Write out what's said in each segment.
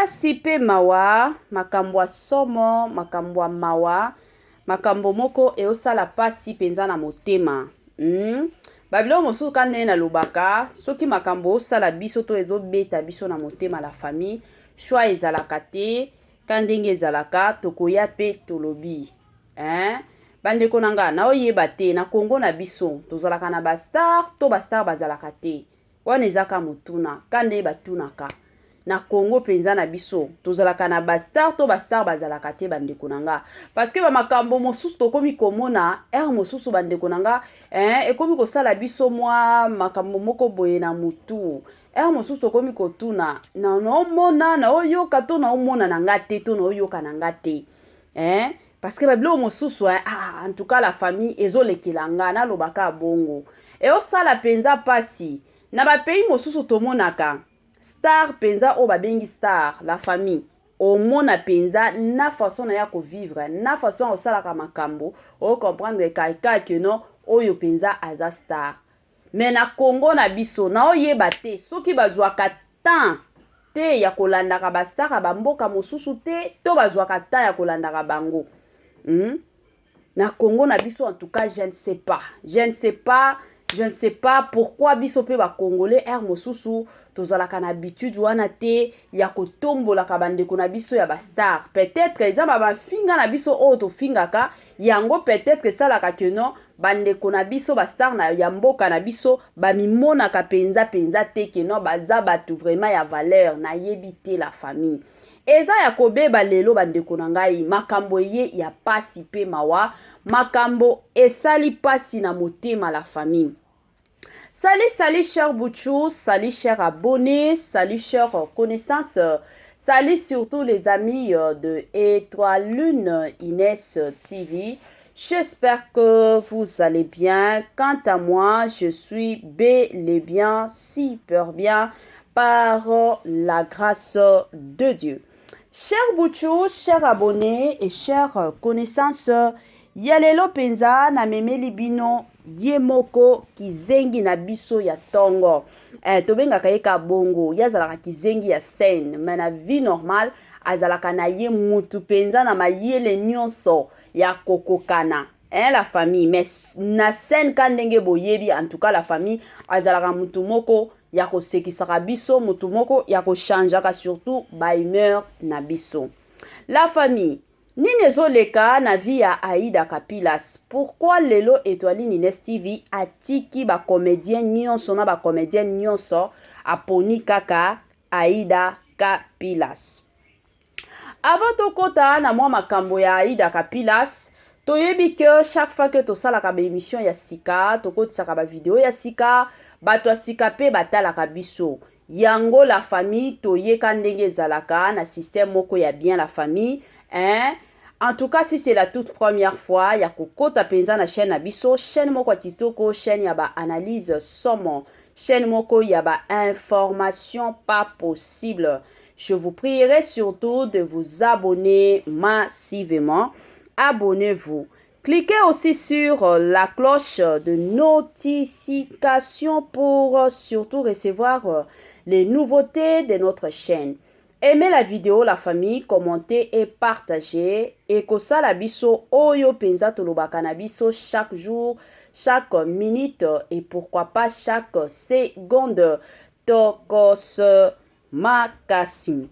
Pasi pe mawa, makambo ya somo, makambo ya mawa, makambo moko eosala pasi penza na motema. Hum? Ba biloko mosusu ka ndenge nalobaka, soki makambo osala biso to ezobeta biso na motema la famille, choix ezalaka te, ka ndenge ezalaka tokoya pe tolobi. Hein? Bandeko na nga, naoyeba te na Congo na biso tozalaka na ba star to ba star bazalaka te. Wana eza ka motuna, ka ndenge batunaka. Na Congo penza na biso, tozalaka na ba star to ba star bazalaka te bandeko na nga. Parce que ba makambo mosusu tokomi komona, heure mosusu bandeko na nga, eh, ekomi kosala biso mwa makambo moko boye na mutu. Heure mosusu okomi kotuna, na naomona, naoyoka to naomona na nga te to naoyoka na nga te. Eh, parce que ba biloko mosusu eh, ah, en tout cas la famille ezolekela nga nalobaka bongo eosala penza pasi na ba pays mosusu tomonaka star penza oyo babengi star la famille omona penza na façon na ya kovivre na façon ya kosalaka makambo ocomprendre kaka que non oyo penza aza star. Mais na Congo na biso naoyeba te soki bazwaka temps te ya kolandaka ba star ya ba mboka mosusu te to bazwaka temps ya kolandaka bango hmm? Na Congo na biso en tout cas je ne sais pas, je ne sais pas, je ne sais pas pourquoi biso pe ba congolais heure mosusu tozalaka na habitude wana te ya kotombolaka bandeko na biso ya ba star. Peut-être eza ba mafinga na biso oyo tofingaka yango, peut-être esalaka que non bandeko na biso ba star na ya mboka na biso bamimonaka penza penza te que non baza bato vraiment ya valeur. Nayebi te la famille, eza ya kobeba lelo bandeko na ngai. Makambo eye ya pasi pe mawa, makambo esali pasi na motema la famille. Salut, salut cher Bouchou, salut cher abonné, salut cher connaissance, salut surtout les amis de Étoile Lune Inès TV. J'espère que vous allez bien. Quant à moi, je suis bel et bien, super bien, par la grâce de Dieu. Cher Bouchou, cher abonné et cher connaissance, ya lelo penza namemeli bino ye moko kizengi na biso ya tongo. Tobengaka ye ka bongo, ye azalaka kizengi ya scène, mais na vie normale azalaka na ye mutu penza na mayele nyonso ya kokokana. Hein, la famille, mais na scène ka ndenge boyebi, en tout cas la famille azalaka mutu moko ya kosekisaka biso, mutu moko ya kochangeaka surtout ba humeur na biso. La famille, nini ezoleka na vie ya Aïda Kapilas? Pourquoi lelo Étoiline Ines TV atiki ba comédien nyonso na ba comédienne nyonso, aponi kaka Aïda Kapilas? Avant tokota na mwa makambo ya Aïda Kapilas, toyebi que chaque fois que tosalaka ba émission ya sika, tokotisaka ba video ya sika, bato ya sika pe batalaka biso. Yango la famille, toyeka ndenge ezalaka na système moko ya bien la famille, hein? En tout cas, si c'est la toute première fois ya kokota penza na chaîne na biso, chaîne moko ya kitoko, chaîne ya ba analyse somo, chaîne moko ya ba information pas possible, je vous prierai surtout de vous abonner massivement. Abonnez-vous. Cliquez aussi sur la cloche de notification pour surtout recevoir les nouveautés de notre chaîne. Aimez la vidéo la famille, commentez et partagez. Et kosala biso oyo penza tolobaka na biso chaque jour, chaque minute et pourquoi pas chaque seconde. Tokos makasi.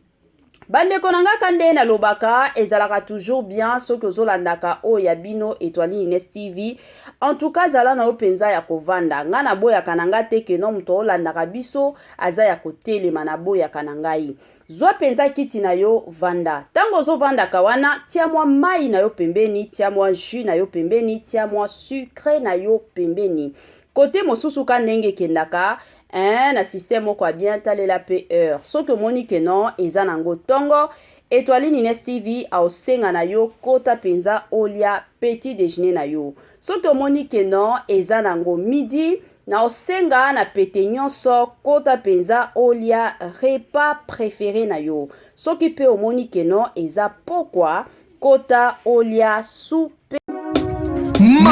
Bandeko na nga, ka nde nalobaka ezalaka toujours bien soki ozolandaka oyo ya bino Étoile Ines TV. En tout cas zala na yo mpenza ya kovanda. Nga naboyaka na nga te que non moto olandaka biso aza ya kotelema, naboyaka na ngai. Zwa mpenza kiti na yo, vanda. Ntango ozovandaka wana, tia mwa mai na yo pembeni, tia mwa jus na yo pembeni, tia mwa sucre na yo pembeni. Kote mosusu ka ndenge ekendaka, hein, na système moko ya bien, talela pe heure. Soki omoni que non eza nango tongo, Étoiline Ines TV aosenga na yo kota penza olia petit déjeuner na yo. Soki omoni que non eza nango midi, na osenga na pete nyonso kota penza olia repas préféré na yo. Soki pe omoni que non eza pokwa, kota olia soupe.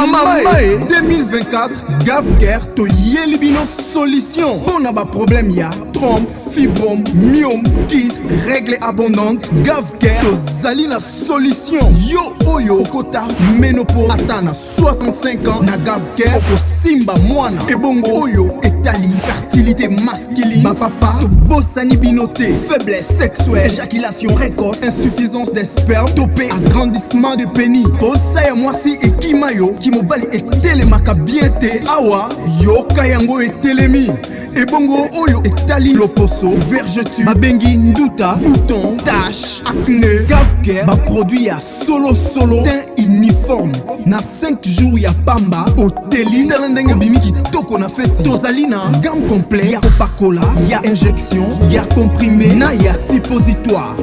Mama e 2024, Gavcare toyeli bino solution mpo na baproblème ya trompe, fibrome, myome, kyste, règle abondante. Gavcare tozali na solution. Yo oyo okota ménopause ata na 65 ans, na Gavcare okosimba mwana. Ebongo oyo etali fertilité masculine, bapapa tobosani bino te. Faiblesse sexuelle, éjaculation précoce, insuffisance des sperme to mpe agrandissement de pénis, posa ya mwasi ekima yo, kimobali etelemaka bien te, awa yoka yango etelemi. Ebongo oyo etali loposo, vergeture babengi nduta, bouton, tache, acné, Gavcare baproduit ya solosolo, teint uniforme na 5 jours ya pamba oteli. Tala ndenge obimi kitoko na feti. Tozali na gamme complet ya kopakola, ya injection, ya comprimé na ya suppositoire.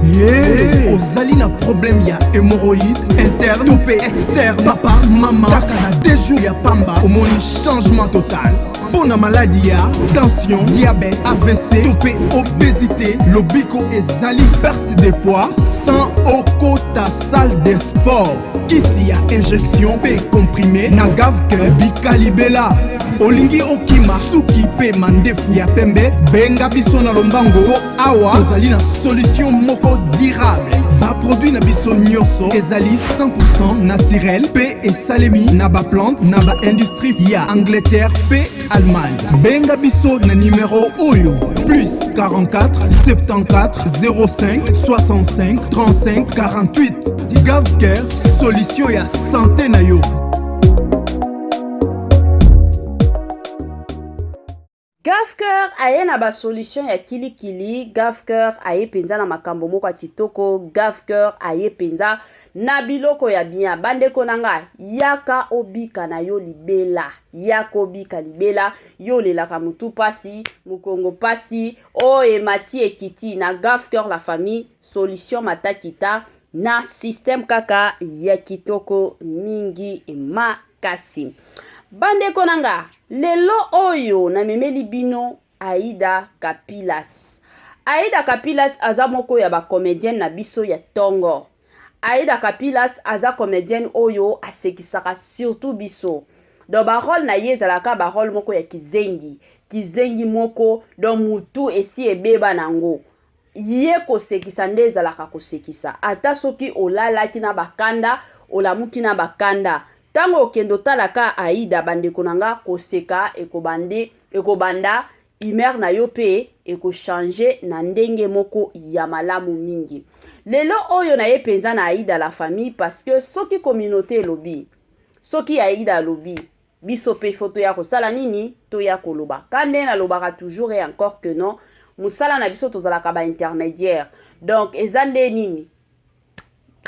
Ye ozali na problème ya hémorroïde interne to mpe externe, papa, mama, kaka na 2 jours ya pamba omoni changement total. Mpo na maladi ya tension, diabète, AVC to mpe obésité, lobiko ezali. Perte de poids sans okota salle de sport, kisi ya injection mpe comprimé na Gavcare bikalibela. Olingi okima suki mpe mandefu ya pembe, benga biso na lombango mpo awa tozali na solution moko durable. Baproduit na biso nyonso ezali 100 naturel mpe esalemi na baplante na baindustrie ya Angleterre mpe Allemagne. Benga biso na nimero oyo: plus 44 74 05 65 35 48. Gavcare, solution ya santé na yo. Gavcare aye na basolution ya kilikili. Gavcare aye mpenza na makambo moko ya kitoko. Gavcare aye mpenza na biloko ya bien. Bandeko na nga, yaka obika na yo libela, yaka obika libela. Yo olelaka motu pasi, mokongo pasi, oyo emati ekiti, na Gavcare la famille, solution matakita na système kaka ya kitoko mingi makasi. Bandeko na nga, lelo oyo namemeli bino Aida Kapilas. Aida Kapilas aza moko ya bacomédienne na biso ya ntongo. Aida Kapilas aza comédienne oyo asekisaka surtout biso. Donc barole na ye ezalaka barole moko ya kizengi kizengi moko, donc mutu esi ebeba nango, ye kosekisa nde ezalaka kosekisa. Ata soki olalaki na bakanda, olamuki na bakanda, ntango okende otalaka Aida, bandeko na nga, koseka ekobande, ekobanda humeur na yo mpe ekochange na ndenge moko ya malamu mingi. Lelo oyo na ye mpenza na Aida la famille, parce que soki communauté elobi, soki Aida alobi, biso mpe fo toya kosala nini? Toya koloba. Ka nde nalobaka toujours et encore que non, mosala na biso tozalaka baintermédiaire. Donc eza nde nini?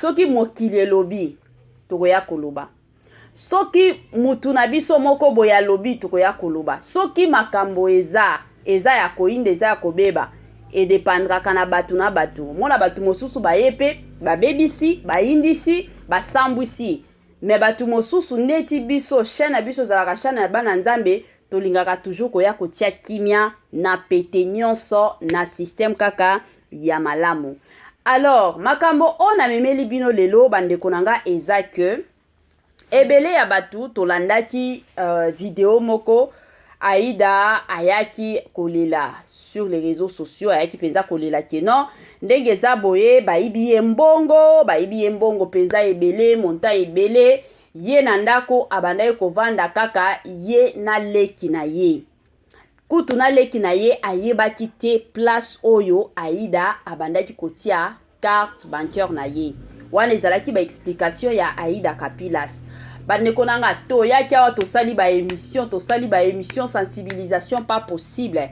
Soki mokili elobi, tokoya koloba. Soki mutu na biso moko boye alobi, tokoya koloba. Soki makambo eza ya koyinda, eza ya kobeba, edepandraka na bato na bato. Omona bato mosusu baye mpe babebisi, bayindisi, basambwisi. Me bato mosusu neti biso, chaîne na biso ezalaka chaîne ya bana Nzambe, tolingaka toujours koya kotia kimia na pete nyonso na système kaka ya malamu. Alors makambo oyo namemeli bino lelo, bandeko na nga, eza ke ebele ya bato tolandaki video moko. Aida ayaki kolela sur les réseaux sociaux, ayaki mpenza kolela ke non, ndenge eza boye, bayibi ye mbongo, bayibi ye mbongo mpenza ebele, montant ebele. Ye na ndako abandaki kovanda kaka ye na leki na ye. Kutu na leki na ye ayebaki te place oyo Aida abandaki kotia carte bancaire na ye. Wana ezalaki baexplication ya Aida Kapilas. Bandeko na nga, toyaki awa, tosali baémission, tosali baémission sensibilisation pas possible.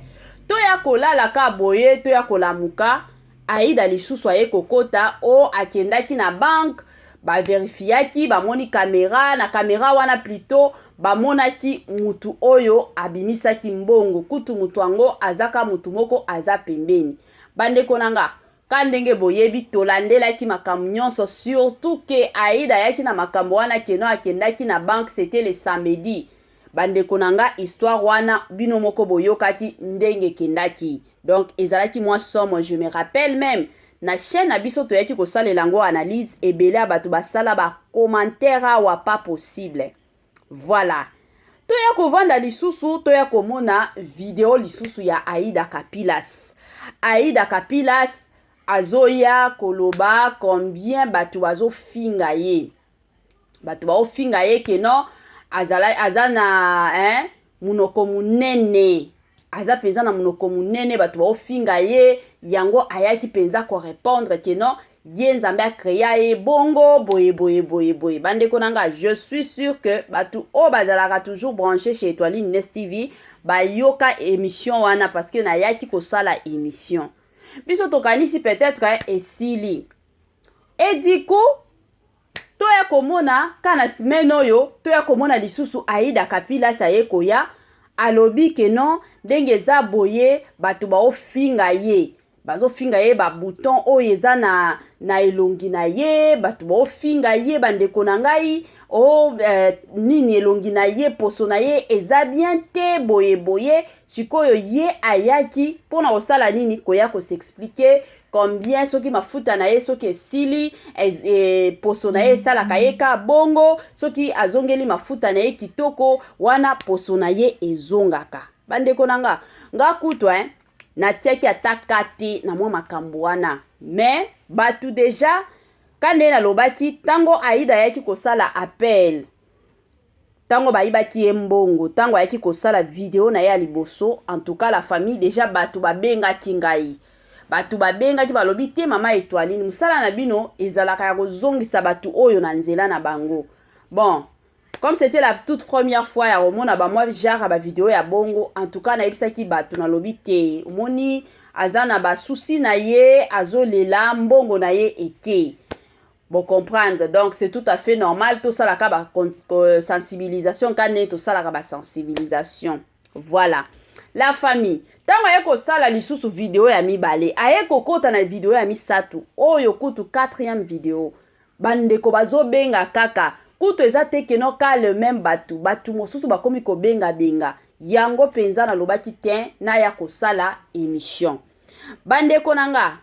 Toya kolala ka boye, toya kolamuka, Aida lisusu aye kokota o akendaki na banque, baverifiaki, bamoni caméra. Na caméra wana plutôt bamonaki mutu oyo abimisaki mbongo. Kutu mutu yango azaka mutu moko aza pembeni. Bandeko na nga, ka ndenge boyebi, tolandelaki makambo nyonso, surtout ke Aida ayaki na makambo wana ke non, akendaki na banque, c'était le samedi. Bandeko na nga, histoire wana bino moko boyokaki ndenge ekendaki. Donc ezalaki mwa somo. Je me rappelle même na chaîne na biso toyaki kosalela yango analyse, ebele ya bato basala bacommentaire awa pas possible. Voilà. Toya kovanda lisusu, toya komona video lisusu ya Aida Kapilas. Aida Kapilas azoya koloba combien bato bazofinga ye. Bato baofinga ye ke non azala aza na hein, munoko munene, aza mpenza na munoko munene, bato baofinga ye yango ayaki mpenza korepondre ke non ye Nzambe akrea ye bongo boye boye boye boye. Bandeko na nga, je suis sûr que bato oyo bazalaka toujours branché chez Etoiline Nes TV bayoka émission wana, parce que nayaki kosala émission. Biso tokanisi peut-être esili. Et du coup toya komona ka na semaine oyo, toya komona lisusu Aida Kapilas aye koya alobi ke non, ndenge eza boye bato baofinga ye, bazofinga ye babouton oyo eza na elongi na ye, bato baofinga ye. Bandeko na ngai, o nini, elongi na ye, poso na ye eza bien te, boye boye. Sikoyo ye ayaki mpona kosala nini? Koya kos'expliquer combien soki mafuta na ye soki esili, poso na ye esalaka ye ka bongo, soki azongeli mafuta na ye kitoko wana, poso na ye ezongaka. Bandeko na nga, nga kutu natiaki ata ka te na mwa makambo wana, mais bato déjà ka nde nalobaki ntango Aida ayaki kosala appel, ntango bayibaki ye mbongo, ntango ayaki kosala video na ye ya liboso. En tout cas, la famille, déjà bato babengaki ngai, bato babengaki, balobi te: "Mama Etoiline, mosala na bino ezalaka ya kozongisa bato oyo na nzela na bango." Bon, comme c'était la toute première fois ya komona bamwa genre ya bavideo ya bongo, en tout cas nayebisaki bato, nalobi te: omoni, aza na basusi na ye, azolela mbongo na ye eke bocomprendre. Donc c'est tout à fait normal tosalaka basensibilisation ka ndenge tosalaka basensibilisation. Voilà, la famille, ntango aye kosala lisusu video ya mibale, aye kokɔta na video ya misato oyo kutu quatrième video, bandeko bazobenga kaka. Kutu eza te que non ka le même bato, bato mosusu bakomi kobengabenga yango mpenza. Nalobaki te naya kosala émission. Bandeko na nga,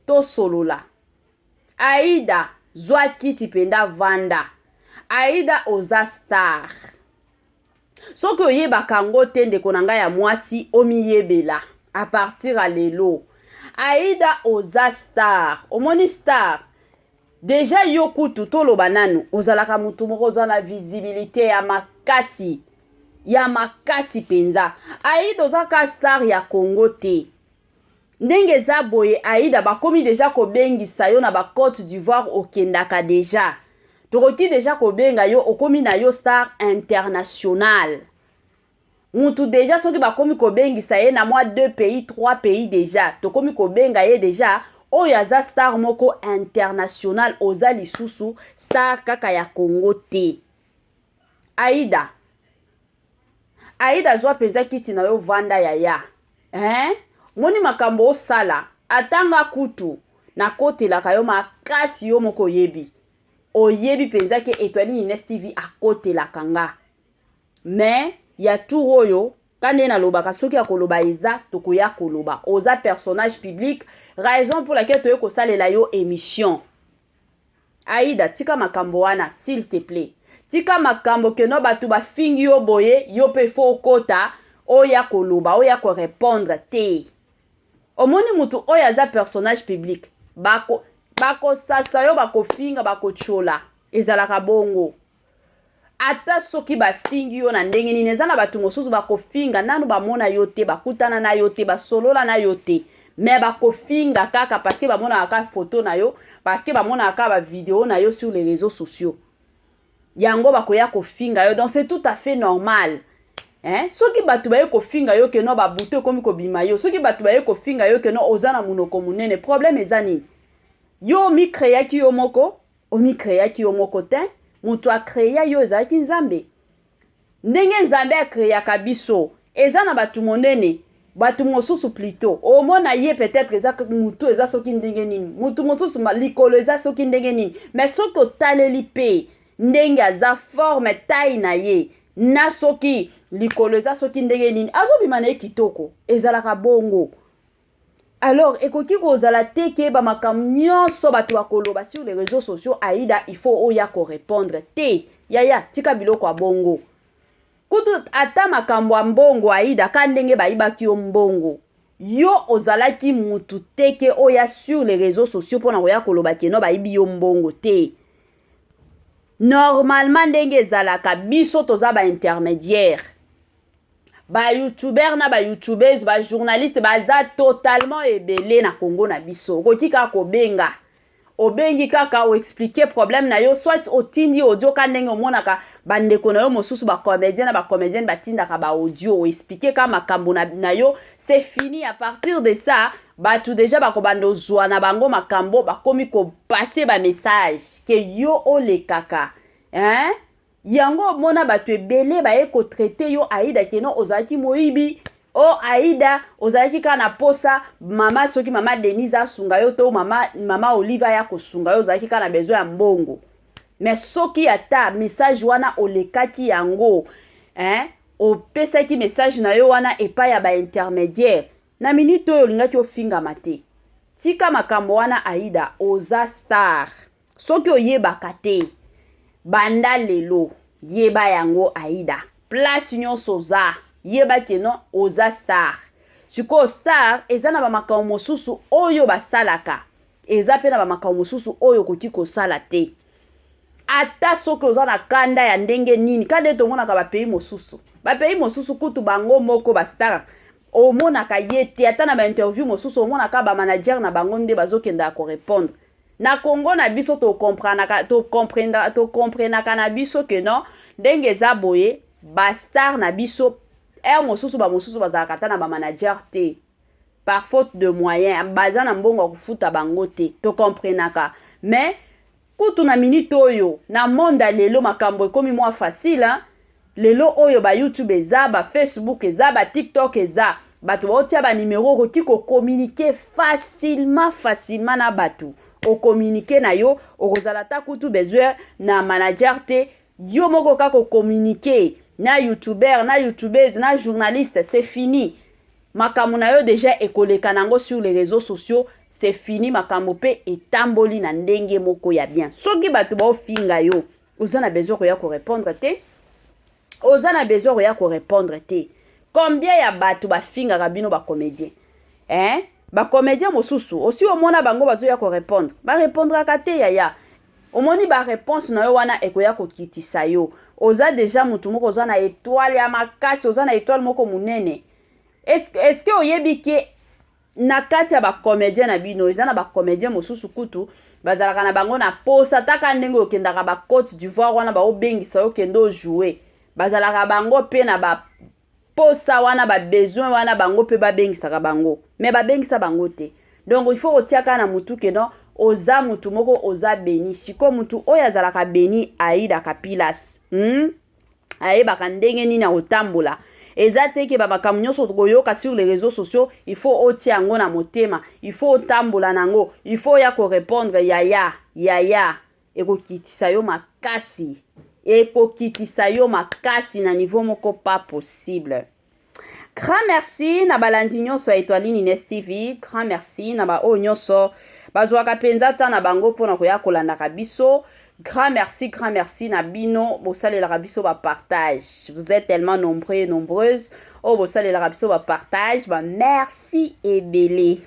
tosolola. Aida, zwa kiti mpenza, vanda. Aida, oza star. Soki oyebaka yango te, ndeko na ngai ya mwasi, omiyebela à partir ya lelo. Aida, oza star. Omoni star déjà, yo kutu toloba nanu, ozalaka motu moko oza na visibilité ya makasi, ya makasi mpenza. Aida, oza ka star ya Congo te. Ndenge eza boye, Aida, bakomi déjà kobengisa yo na baCôte d'Ivoire, okendaka déjà, tokoki déjà kobenga yo, okomi na yo star international. Mutu déjà soki bakomi kobengisa ye na mwa deux pays, trois pays, déjà tokomi kobenga ye déjà oyo aza star moko international. Oza lisusu star kaka ya Congo te. Aida, Aida, zwa mpenza kiti na yo, vanda yaya, hein? Moni makambo osala, atanga kutu nakotelaka yo makasi. Yo moko oyebi, oyebi mpenza ke Etoile Ines TV akotelaka nga. Mais ya tour oyo ka nde nalobaka, soki ya koloba eza, tokoya koloba. Oza personnage public, raison pour laquelle toye kosalela yo émission. Aida, tika makambo wana, s'il te plaît. Tika makambo que non, bato bafingi yo boye, yo mpe faut okota, oya koloba, oya korépondre te. Omoni, mutu oyo aza personnage public, bakosasa yo, bakofinga, bakotiola, ezalaka bongo. Ata soki bafingi yo na ndenge nini, eza na bato mosusu bakofinga nanu bamona yo te, bakutana na yo te, basolola na yo te, mais bakofinga kaka parce que bamonaka kaka photo na yo, parce que bamonaka kaka bavideo na yo sur les réseaux sociaux, yango bakoya kofinga yo. Donc c'est tout à fait normal, hein? Soki bato baye kofinga yo que non, babutu ekomi kobima yo, soki bato baye kofinga yo que non, oza na monoko monene, problème eza nini? Yo omicréaki yo moko, omicréaki yo moko te. Moto acréa yo ezalaki Nzambe. Ndenge Nzambe acréaka biso, eza na bato monene, bato mosusu plutôt omona ye peut-être eza mutu eza soki ndenge nini, mutu mosusu likolo eza soki ndenge nini, mais soki otaleli mpe ndenge aza forme, taille na ye, na soki likolo eza soki ndenge nini, azobima na ye kitoko. Ezalaka bongo. Alors ekoki kozala te ke bamakambo nyonso bato bakoloba sur les réseaux sociaux, Aida, il faut oya korépondre te. Yaya, tika biloko ya bongo. Kutu ata makambo ya mbongo Aida ka ndenge bayibaki yo mbongo yo ozalaki mutu te ke oya sur les réseaux sociaux mpona koya koloba ke no bayibi yo mbongo te. Normalement ndenge ezalaka biso toza ba intermédiaire ba youtubeur na ba youtubeuse ba journaliste baza totalement ebele na Congo na biso. Okoki kaka kobenga obengi kaka oexplike problème na yo soit otindi audio ka ndenge omonaka bandeko na yo mosusu bacomédien na bacomédienne batindaka baaudio oexplike ka makambo na, na yo c'est fini. À partir de ça bato deja bakobanda ozwa na bango makambo bakomi kopase bamessage ke yo olekaka hein? Yango omona bato ebele baye kotraite yo Aida keno ozalaki moyibi o oh, Aida ozalaki kaka na posa mama soki mama Denise asunga yo to mama, mama Olive aya kosunga yo ozalaki kaka na besoin ya mbongo. Mais soki ata message wana olekaki yango hein, opesaki message na yo wana epai ya ba intermédiaire na minute oyo olingaki ofingama te. Tika makambo wana Aida, oza star. Soki oyebaka te banda lelo yeba yango Aida place nyonso oza yeba ke non oza star. Sikoyo star eza na bamakambo mosusu oyo basalaka, eza mpe na bamakambo mosusu oyo okoki kosala te. Ata soki oza na kanda ya ndenge nini, kanda ete omonaka bapays mosusu, bapays mosusu kutu bango moko bastar omonaka ye te, ata na bainterview mosusu omonaka bamanager na bango nde bazokendaka korepondre. Na Congo na biso to comprenaka to comprendra to comprenaka na biso que non ndenge eza boye ba star na biso heure mosusu ba mosusu bazalaka ata na ba manager te par faute de moyen baza na mbongo ya kofuta bango te to comprenaka. Mais kutu na minute oyo na monde ya lelo makambo ekomi mwa facile hein? Lelo oyo ba YouTube eza, ba Facebook eza, ba TikTok eza. Bato baotia ba numero okoki ko communiquer facilement facilement na bato. O communiquer na yo, okozala ata kutu besoin na manager te, yo moko kaka o communiquer na youtubeur, na youtubeuse, na journaliste, c'est fini. Makambo na yo deja ekoleka nango sur les réseaux sociaux, c'est fini, makambo pe etamboli na ndenge moko ya bien. Soki bato baofinga yo, oza na besoin koya korepondre te, oza na besoin koya korepondre te. Combien ya bato bafingaka bino bacomédien eh? Bacomédien mosusu osi omona bango bazoya korepondre, barepondraka te yaya. Omoni bareponse na yo wana ekoya kokitisa yo. Oza deja motu moko oza na etoile ya makasi, oza na etoile moko monene. Est-ce que oyebi ke na kati ya bacomédien na bino eza na bacomédien mosusu kutu bazalaka na bango na posa taka ndenge okendaka ba Côte d'Ivoire wana baobengisa yo kende ojoue, bazalaka bango mpe na baposa wana babesoin wana bango mpe babengisaka bango, mais babengisa bango te. Donc il faut kotiaka na mutu ke non oza mutu moko oza beni. Sikoyo mutu oyo azalaka beni Aida Kapilas ayebaka ndenge nini akotambola. Eza te ke bamakambo nyonso koyoka sur les réseaux sociaux il faut otia yango na motema, il faut otambola nango, il faut oya korépondre. Yaya, yaya, ekokitisa yo makasi, ekokitisa yo makasi na niveau moko pas possible. Grand merci na balandi nyonso ya Etoiline Ines TV, grand merci na ba oyo nyonso bazwaka mpenza ta na bango mpona koya kolandaka biso. Grand merci, grand merci na bino bosalelaka biso ba partage. Vous êtes tellement nombreux et nombreuses oyo bosalelaka biso ba partage, ba merci ebele.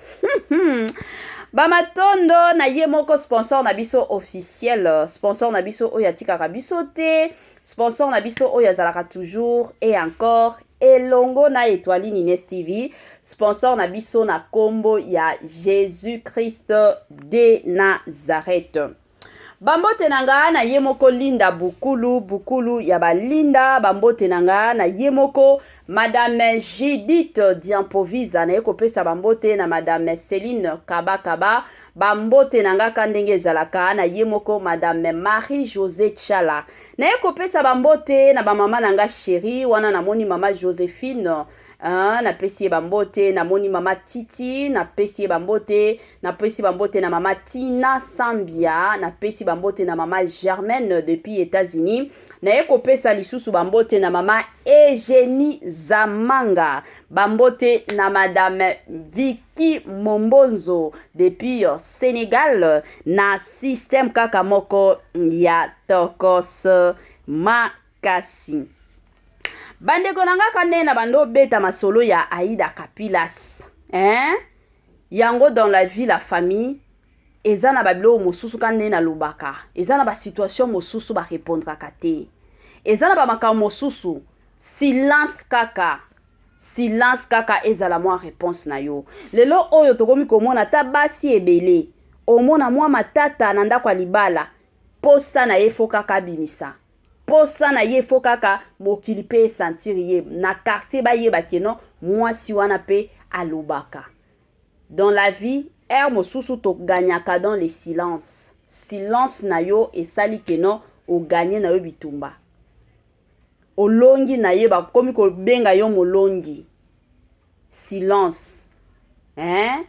Bamatondo na ye moko sponsor na biso officiel, sponsor na biso oyo atikaka biso te, sponsor na biso oyo azalaka toujours et encore elongo na Etoiline Ines TV, sponsor na biso na kombo ya Jésus Christ de Nazareth. Bambote na nga na ye moko Linda Bukulu, Bukulu ya balinda. Bambote na nga na ye moko Madame Judith Diampovisa, naye kopesa bambote na Madame Céline Kabakaba. Bambote na nga ka ndenge ezalaka na ye moko Madame Marie-Josée Tshala. Naye kopesa bambote na bamama na nga chérie wana, namoni mama Joséphine, napesi ye bambote, namoni mama Titi, napesi ye bambote, napesi bambote na mama Tina Sambia, napesi bambote na mama Germaine depuis États-Unis. Naye kopesa lisusu bambote na mama Eugénie Zamanga, bambote na madame Vicky Mombonzo depuis Sénégal na système kaka moko ya Tokos makasi. Bandeko na nga, ka nde na bando obeta masolo ya Aida Kapilas, hein? Yango, dans la vie, la famille, eza na babiloko mosusu. Ka nde nalobaka, eza na basituation mosusu barepondraka te, eza na bamakambo mosusu, silence kaka, silence kaka ezala mwa réponse na yo. Lelo oyo tokomi komona ata basi ebele, omona mwa matata na ndako ya libala, posa na ye faut kaka abimisa posa na ye, faut kaka mokili mpe esentir ye na quartier, bayeba que non, mwasi wana mpe alobaka. Dans la vie, heure mosusu toganyaka dans le silence. Silence na yo esali que non, oganye na yo bitumba, olongi na ye, bakomi kobenga yo molongi. Silence, hein?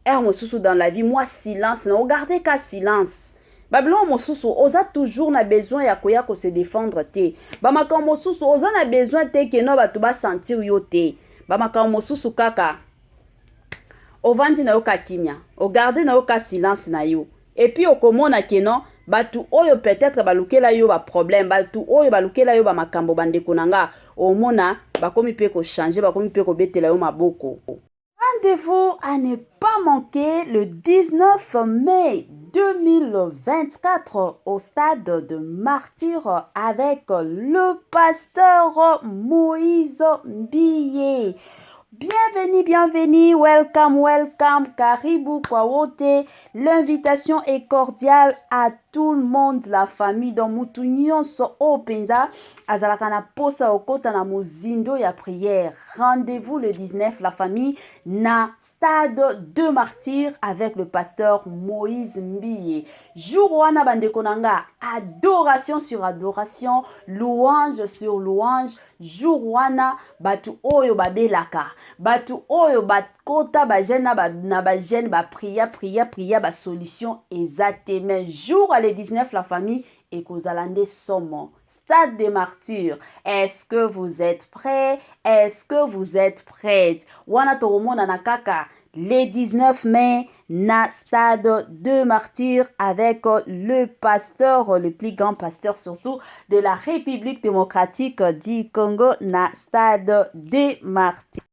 Heure mosusu dans la vie, mwa silence na ogarde ka silence. Babiloko mosusu oza toujours na besoin ya koya kose défendre te. Bamakambo mosusu oza na besoin te que non, bato basentir yo te. Bamakambo mosusu kaka ovandi na yo ka kimia, ogarde na yo ka silence na yo, et puis okomona que non, bato oyo peut-être balukela yo baproblème, bato oyo balukela yo bamakambo, bandeko na nga, omona bakomi mpe kochanger, bakomi mpe kobetela yo maboko. Rendez-vous à ne pas manquer le 19 mai 2024 au stade de Martyr avec le pasteur Moïse Mbiye. Bienvenue, bienvenue, welcome, welcome, karibu kwa wote. L'invitation est cordiale à tout le monde, la famille. Donc, mutu nyonso oyo mpenza azalaka na posa okota na mozindo ya prière. Rendez-vous le 19, la famille, na stade de Martyr avec le pasteur Moïse Mbiye. Jour wana, bandeko na nga, adoration sur adoration, louange sur louange. Jour wana, bato oyo babelaka, bato oyo bakota bajeûne na bajeûne, baprier, prier, prier, basolution eza te, mais jour le 19, la famille, ekozala nde somo. Stade de Martyr, est-ce que vous êtes prêts? Est-ce que vous êtes prête? Wana tokomonana kaka le 19 mai na stade de Martyr avec le pasteur, le plus grand pasteur surtout de la République démocratique du Congo, na stade de Martyr.